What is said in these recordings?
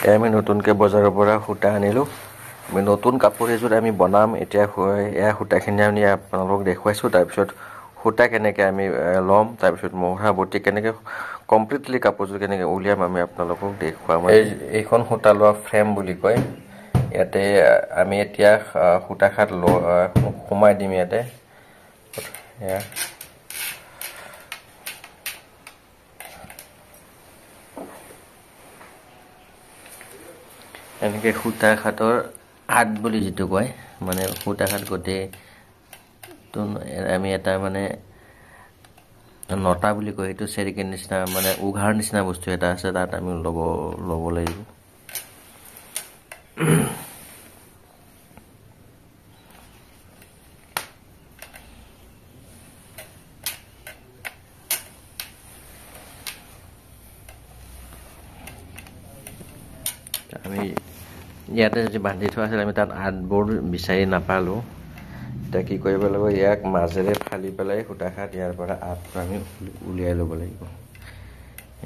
আমি নতুনকৈ বজাৰৰ পৰা সূতা আনিলোঁ। আমি নতুন কাপোৰ এযোৰ আমি বনাম এতিয়া। এয়া সূতাখিনি আমি আপোনালোকক দেখুৱাইছোঁ। তাৰপিছত সূতা কেনেকৈ আমি ল'ম, তাৰপিছত মহৰা বটি কেনেকৈ কমপ্লিটলি কাপোৰযোৰ কেনেকৈ উলিয়াম আমি আপোনালোকক দেখুৱাম। এইখন সূতা লোৱা ফ্ৰেম বুলি কয়। ইয়াতে আমি এতিয়া সূতাখাত সোমাই দিম ইয়াতে। এয়া এনেকৈ সূতা খাটৰ আঁত বুলি যিটো কয়, মানে সূতা খাট গোটেই আমি এটা মানে নটা বুলি কয়, সেইটো চেৰিকিৰ নিচিনা মানে উঘাৰ নিচিনা বস্তু এটা আছে, তাত আমি ল'ব লাগিব। আমি ইয়াতে যদি বান্ধি থোৱা আছিল আমি তাত আঁতবোৰ বিচাৰি নাপালোঁ। এতিয়া কি কৰিব লাগিব, ইয়াক মাজেৰে ফালি পেলাই সূতাখাত ইয়াৰ পৰা আঁতটো আমি উলিয়াই ল'ব লাগিব।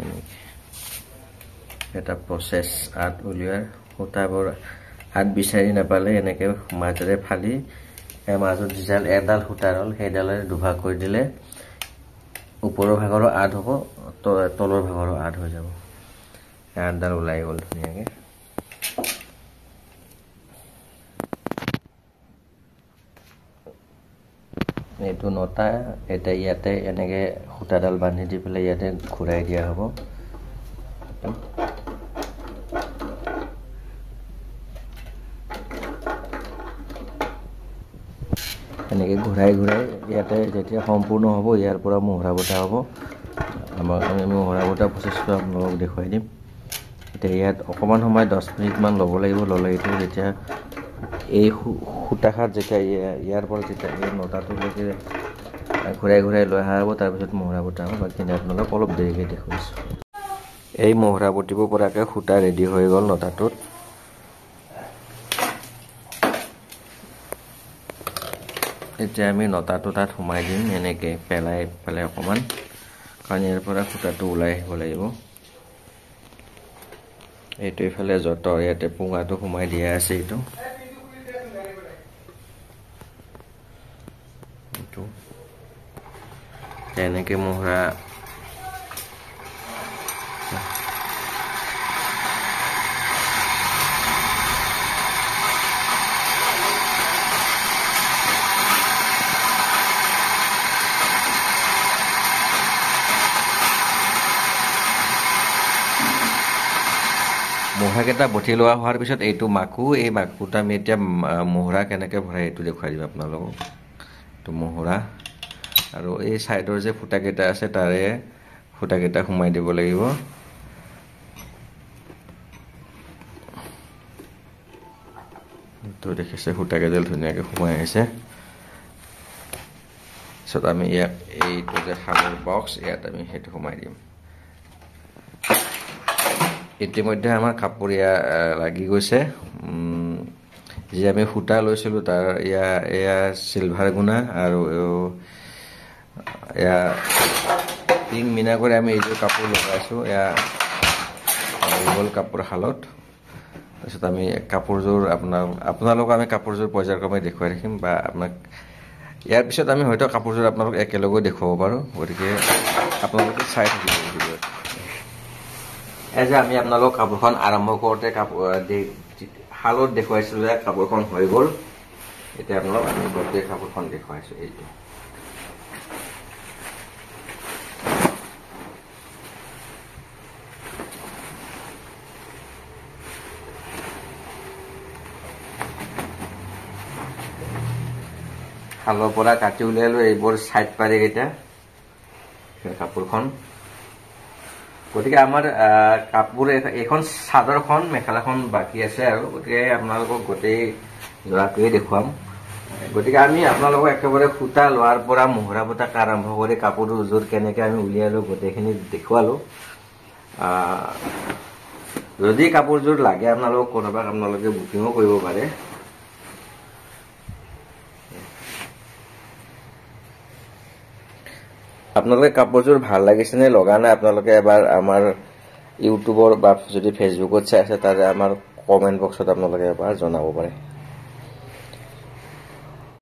এনেকৈ এটা প্ৰচেছ আঁত উলিওৱাৰ। সূতাবোৰ আঁত বিচাৰি নাপালে এনেকৈ মাজেৰে ফালি মাজত যিডাল এডাল সূতা ৰ'ল সেইডালেৰে দুভাগ কৰি দিলে ওপৰৰ ভাগৰো আঁত হ'ব, তলৰ ভাগৰো আঁত হৈ যাব। আঁতডাল ওলাই গ'ল ধুনীয়াকৈ। এইটো নটা এতিয়া ইয়াতে এনেকৈ সূতাডাল বান্ধি দি পেলাই ইয়াতে ঘূৰাই দিয়া হ'ব। এনেকৈ ঘূৰাই ঘূৰাই ইয়াতে যেতিয়া সম্পূৰ্ণ হ'ব ইয়াৰ পৰা মহৰা বটা হ'ব। আমি মহৰা বটা প্ৰচেছটো আপোনালোকক দেখুৱাই দিম। এতিয়া ইয়াত অকণমান সময় 10 মিনিটমান ল'ব লাগিব। ল'লে এইটো যেতিয়া এই সূতাখাত যেতিয়া ইয়াৰ পৰা যেতিয়া এই নটাটোলৈকে ঘূৰাই ঘূৰাই লৈ অহা হ'ব, তাৰপিছত মহৰা বটা হ'ব। বাকীখিনি আপোনালোক অলপ দেৰিকৈ দেখুৱাইছোঁ। এই মহৰা বটিব পৰাকৈ সূতা ৰেডি হৈ গ'ল নটাটোত। এতিয়া আমি নটাটো তাত সোমাই দিম এনেকৈ পেলাই পেলাই অকণমান, কাৰণ ইয়াৰ পৰা সূতাটো ওলাই আহিব লাগিব। এইটো ইফালে যঁতৰ, ইয়াতে পোঙাটো সোমাই দিয়া আছে। এইটো এনেকৈ মহৰা মহৰাকেইটা বটি লোৱা হোৱাৰ পিছত এইটো মাকো, এই মাকোটো আমি এতিয়া মহৰা কেনেকৈ ভৰাই এইটো দেখুৱাই দিম আপোনালোকক। এইটো মহৰা আৰু এই ছাইডৰ যে ফুটাকেইটা আছে তাৰে ফুটাকেইটা সোমাই দিব লাগিব। তো দেখিছে সূতাকেইডাল ধুনীয়াকৈ সোমাই আহিছে। তাৰপিছত আমি ইয়াক এইটো যে শালৰ বক্স, ইয়াত আমি সেইটো সোমাই দিম। ইতিমধ্যে আমাৰ কাপোৰ এয়া লাগি গৈছে। যি আমি সূতা লৈছিলোঁ তাৰ এয়া চিলভাৰ গুণা আৰু এয়া পিংক মিনা কৰি আমি এইযোৰ কাপোৰ লগাইছোঁ। এয়া গ'ল কাপোৰ শালত। তাৰপিছত আমি কাপোৰযোৰ আপোনালোকক আমি কাপোৰযোৰ পৰ্যায়ক্ৰমে দেখুৱাই ৰাখিম, বা আপোনাক ইয়াৰ পিছত আমি হয়তো কাপোৰযোৰ আপোনালোক একেলগে দেখুৱাব পাৰোঁ। গতিকে আপোনালোকে চাই থাকিব ভিডিঅ'ত। এই যে আমি আপোনালোক কাপোৰখন আৰম্ভ কৰোঁতে কাপোৰ শালত দেখুৱাইছিলোঁ যে কাপোৰখন হৈ গ'ল। এতিয়া আপোনালোক আমি গোটেই কাপোৰখন দেখুৱাইছোঁ। এইটো শালৰ পৰা কাটি উলিয়ালোঁ এইবোৰ ছাইড পাৰিকেইটা কাপোৰখন। গতিকে আমাৰ কাপোৰ এইখন চাদৰখন মেখেলাখন বাকী আছে আৰু, গতিকে আপোনালোকক গোটেই যোৰাটোৱে দেখুৱাম। গতিকে আমি আপোনালোকক একেবাৰে সূতা লোৱাৰ পৰা মহৰা বটাকে আৰম্ভ কৰি কাপোৰযোৰ কেনেকৈ আমি উলিয়ালোঁ গোটেইখিনি দেখুৱালোঁ। যদি কাপোৰযোৰ লাগে আপোনালোকক কোনোবাক আপোনালোকে বুকিঙো কৰিব পাৰে। আপোনালোকে কাপোৰযোৰ ভাল লাগিছেনে লগা নাই আপোনালোকে এবাৰ আমাৰ ইউটিউবৰ বা যদি ফেচবুকত চাই আছে, তাৰে আমাৰ কমেণ্ট বক্সত আপোনালোকে এবাৰ জনাব পাৰে।